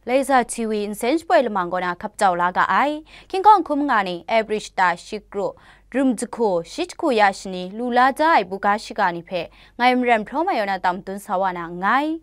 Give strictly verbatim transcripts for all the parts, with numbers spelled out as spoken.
Laika T V nsen shapoi lamang kaw na hkap jau la ga ai. King Kong hkum nga ni, April shata shi kru, rum jahku, shi jahku ya shani, lu la da ai buga shiga ni hpe, ngai Maren Hpraw Mai Yaw na tam dun sa wa na nngai.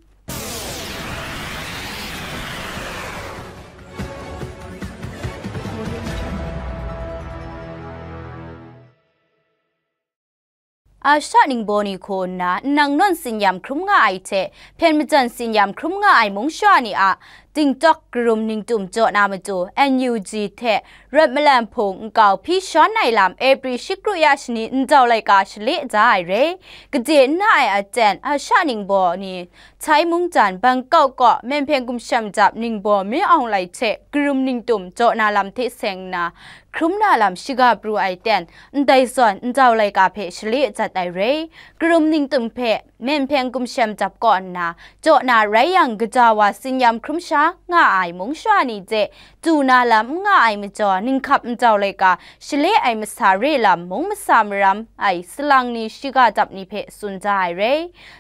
Asha ningbaw ni hku nna, nnang nawn tsinyam hkrum nga ai hte, hpyen majan tsinyam hkrum nga ai mung shara ni a tingtawk karum ningtum jaw na matu, N U G hte Rawt Malan Hpung nkau hpyi shawn ai lam April shi kru ya shani ndau laika shale da ai re. Gade n na ai aten, Asha ningbaw ni Thai mungdan Bangkok kaw Myen Hpyen Gumshem Dap ningbaw Min Aung Hlaing hte karum ningtum jaw na lam hte seng nna, hkrum na lam shiga pru ai ten, ndai zawn ndau laika hpe shale jat ai re. Karum ningtum hpe Myen Hpyen Gumshem Dap kaw nna, jaw na rai yang, gaja wa tsinyam hkrum sha nga ai mung shara ni hte du na lam n nga ai majaw, ninghkap ndau laika shale ai masa re lam mung masa maram ai salang ni shiga dap ni hpe tsun da ai re.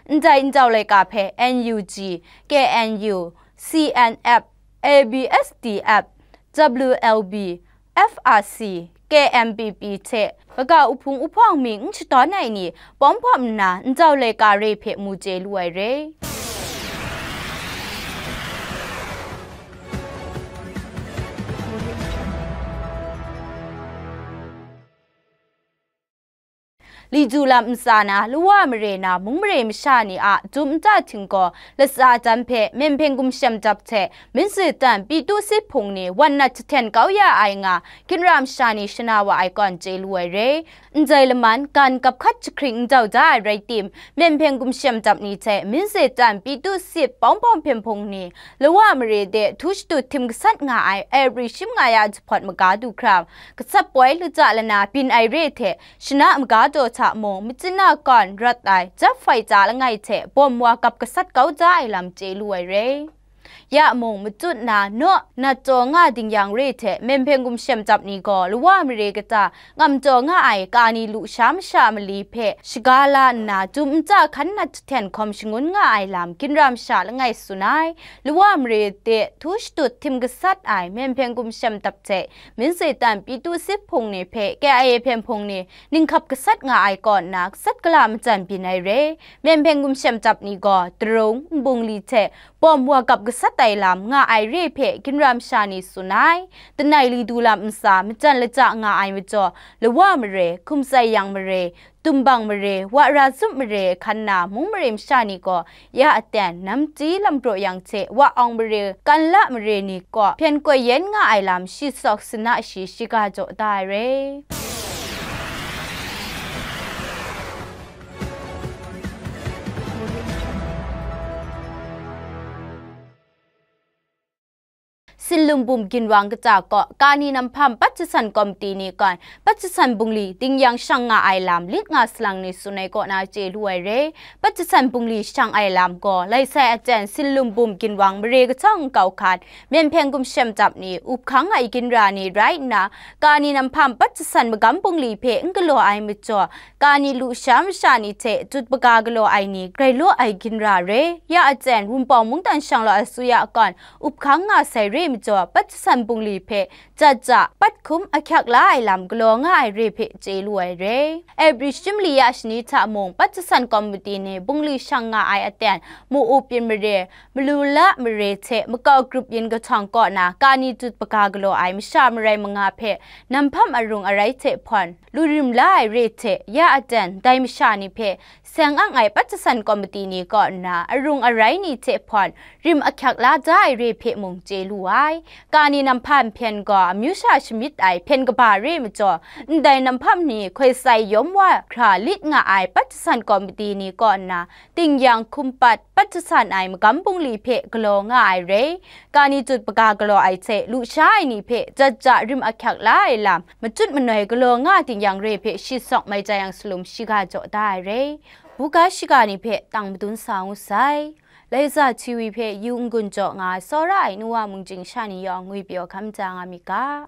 Ndai ndau laika hpe N U G, K N U, C N F, A B S D F, W L B, F R C, K M P P hte kaga uhpung uhpawng mying n shadawn ai ni pawm pawm nna, ndau laika re hpe mu chye lu ai re. Li du lam ntsa na, lawa mare na, mung mare masha ni a dum nta htinggaw latsa dan hpe Myen Hpyen Gumshem Dap hte Minze Tan Pyi Tu Sit Hpung ni wan nat jahten kau ya ai nga, ginra masha ni shana wa ai kawn chye lu ai re. Ndai laman, gan kap hkat jahkring ndau da ai rai tim, Myen Hpyen Gumshem Dap ni hte Minze Tan Pyi Tu Sit Pawng Pawng Hpyen Hpung ni lawa mare de htu shadut htim gasat nga ai April shi manga ya jahpawt maga du hkra, gasat poi lata lana byin ai re hte, shana maga daw hta mung, machyin a kawn rawt ai jap hpoi chya langai hte bawm wa gap gasat kau da ai lam chye lu ai re. Ya mung, matut na naw nat taw nga ding yang re hte, Myen Hpyen Gumshem Dap ni gaw lawa mare kata ngam taw nga ai kani lusha masha mali hpe shaga la nna, dum nta hkan nat jahten hkawm shangun nga ai lam ginra masha langai tsun ai. Lawa mare de htu shadut htim gasat ai Myen Hpyen Gumshem Dap hte Minze Tan Pyi Tu Sit Hpung ni hpe K I A Hpyen Hpung ni ninghkap gasat nga ai kaw nna, gasat gala majan byin ai re. Myen Hpyen Gumshem Dap ni gaw darung, nbungli hte bawm wa gap gasat ai lam nga ai re hpe ginra masha ni tsun ai. Langai li du lam ntsa majan lata nga ai majaw, lawa mare, hkum tsai yang mare, tumbang mare, wa ra zup mare hkan na mung mare masha ni gaw, ya aten, namti lampraw yang hte wa awng mare, kan la mare ni kaw hpyen koi yen nga ai lam shi sawk sana shi shiga jaw da ai re. Sinlun bum ginwang kata kaw, kani namhpam pat jasan komiti ni kawn, pat jasan bungli ding yang shang nga ai lam lit nga salang ni tsun ai kaw na chye lu ai re. Pat jasan bungli shang ai lam gaw, lai sai aten Sinlun bum ginwang mare kahtawng nkau hkan, Myen Hpyen Gumshem Dap ni up hkang ai ginra ni rai nna, kani namhpam pat jasan magam bungli hpe n galaw ai majaw, kani lusha masha ni hte tut baga galaw ai ni grai law ai ginra re. Ya aten, Wunpawng mungdan shanglawt asuya kawn up hkang nga sai re majaw, pat jasan bungli hpe jat ja, pat hkum ahkyak la ai lam galaw nga ai re hpe chye lu ai re. April shi mali ya shani hta mung, pat jasan komiti ni bungli shang nga ai aten, mu-up yin mare, malu la mare hte makau grup yin kahtawng kaw na, kani tut baga galaw ai masha marai manga hpe namhpam arung arai hte hpawn, lu rim la ai re hte, ya aten, dai masha ni hpe seng ang ai pat jasan komiti ni kaw nna, arung arai ni hte hpawn, rim ahkyak la da ai re hpe mung chye lu ai. Kani namhpam hpyen gaw amyu sha shamyit ai hpyen kaba re majaw, ndai namhpam ni hkoi sai yawm wa hkra lit nga ai pat jasan komiti ni kaw nna, ding yang hkum pat, pat jasan ai magam bungli hpe galaw nga ai re. Kani tut baga galaw ai hte lusha ai ni hpe jat ja rim ahkyak la ai lam, machut manoi galaw nga ding yang re hpe shi sawk mai ja yang salum shiga jaw da ai re. Buga shiga ni hpe tang madun sa ngu sai. Laika T V hpe yu n-gun jaw nga ai tsawra ai nu wa mungchying sha ni yawng ngwi pyaw hkam ja nga myit ga.